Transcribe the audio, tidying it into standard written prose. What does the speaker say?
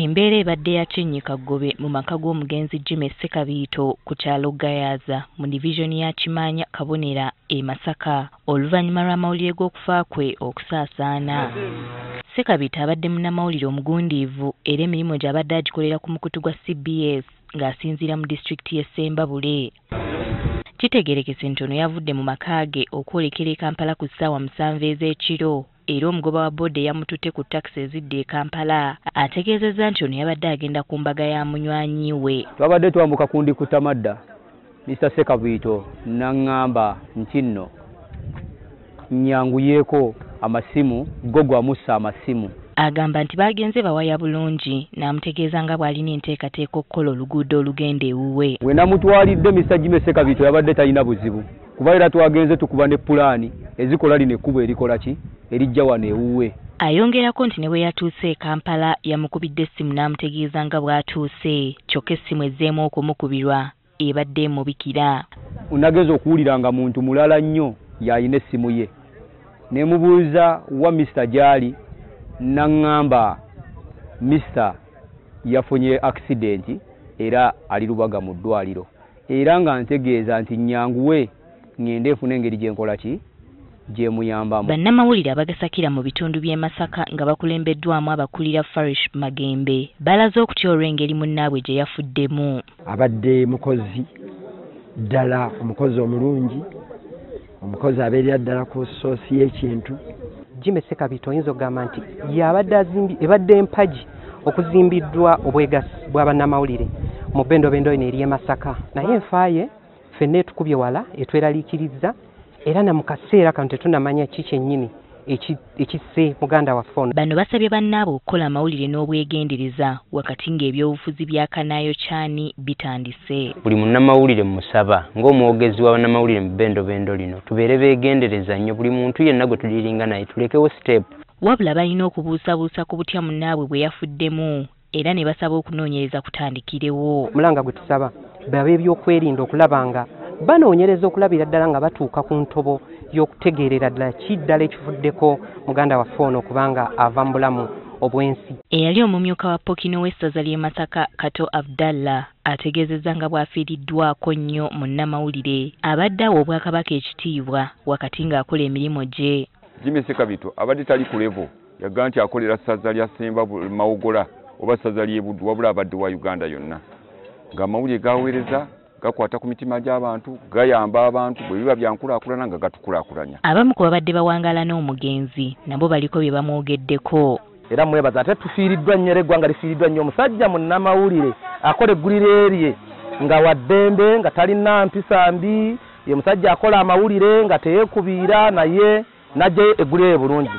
Embeera ebadde ya kyennyikaggobe mu maka g'omugenzi Jimmy Ssekabiito ku kyalo Gayaza mu divizoni ya Kimaanya Kabonera e Masaka oluvannyuma lw'amawulire g'okufa kwe okusaasaana. Ssekabiito abadde munnamawulire omugundiivu era emirimu gye abadde agikolera ku mukutu gwa CBS ng'asinziira mu disitulikiti y'e Ssembabule. Kitegeerekese nti ono yavudde mu maka ge okwolekera e Kampala ku ssaawa 7 ez'ekiro era omugoba wa booda eyamututte ku takisi ezidda e Kampala ategeezezza nti ono yabadde agenda ku mbaga ya munywanyi we. Twabadde twambuka ku Ndikutamadda, Mr. Ssekabiito n'aŋŋamba nti nno nnyanguyeeko amasimu go gwamussa amasimu. Agamba nti baagenze bawaya bulungi n'amutegeeza nga bw'alina enteekateeka okukola oluguudo olugenda ewuwe. We namutwalidde Mr. Jimmy Ssekabiito yabadde talina buzibu kuba era twagenze tukuba ne pulaani ezikola lino ekkubo erikola ki erijja wano ewuwe. Ayongerako nti ne bwe yatuuse e Kampala yamukubidde essimu n'amutegeeza nga bw'atuuse kyokka essimu ezzeemu okumukubirwa ebadde emubikira. Nageza okuwulira nga muntu mulala nnyo y'alina essimu ye ne mubuuza wa Mr. gy'ali n'aŋŋamba Mr. yafunye accident era ali Lubaga mu ddwaliro era nga ntegeeza nti nnyanguwe ŋŋende nfune engeri gye nkola ki gye muyambamu. Bannamawulire abagasakira mu bitundu by'e Masaka nga bakulembeddwamu abakulira Farish Magembe balaze okutya olw'engeri munnaabwe gye yafuddemu. Abadde mukozi ddala, omukozi omulungi, omukozi abeerera ddala ku soosi y'ekintu. Jimmy Ssekabiito oyinza okugamba nti yabadde ebadde empagi okuzimbiddwa obwegassi bwa bannamawulire mu bendobendo eno ery'e Masaka, naye enfaaye ffenna etukubye wala etweraliikiriza era na mu kaseera kano tetunnamanya ki kyennyini ekisse muganda waffe ono. Bano basabye bannaabwe okukola amawulire n'obwegendereza wakati ng'ebyobufuzi bya Kanaayokyani bitandise. Buli munnamawulire musaba ng'omwogezi wa bannamawulire mu bendobendo lino tubeere beegendereza nnyo buli muntu yenna gwe tuliringa naye tulekewo step. Wabula balina okubuusabuusa ku butya munnaabwe bwe yafuddemu era ne basaba okunoonyereza kutandikirewo. Mulanga gwe tusaba babe ebyokwerinda okulaba nga banoonyereza okulabira ddala nga batuuka ku ntobo y'okutegeerera ddala ki ddala ekivuddeko muganda waffe ono kubanga ava mu bulamu obw'ensi. Eyali omumyuka wa Pokino w'essaza ly'e Masaka Kato Abdallah ategeezezza nga bw'afiiriddwako nnyo munnamawulire abadde awa Obwakabaka ekitiibwa wakati ng'akola emirimu gye. Jimmy Ssekabiito abadde tali ku levo yaga nti akolera ssaza lya Ssemba Mawogola oba ssaza ly'e Buddu wabula abadde wa Uganda yonna ng'amawulire gaweereza gakwata ku mitima gy'abantu gayamba abantu bwe biba byankulaakulana nga gatukulaakulanya. Abamu ku babadde bawangaala n'omugenzi nabo baliko bye bamwogeddeko. Era mwebaza ate tufiiriddwa nnyo era eggwanga lifiiriddwa nnyo omusajja munnamawulire akola eggulire lye nga wa ddembe nga talina mpisa mbi, ye musajja akola amawulire nga teyeekubiira naye n'aggyayo eggulire lye bulungi.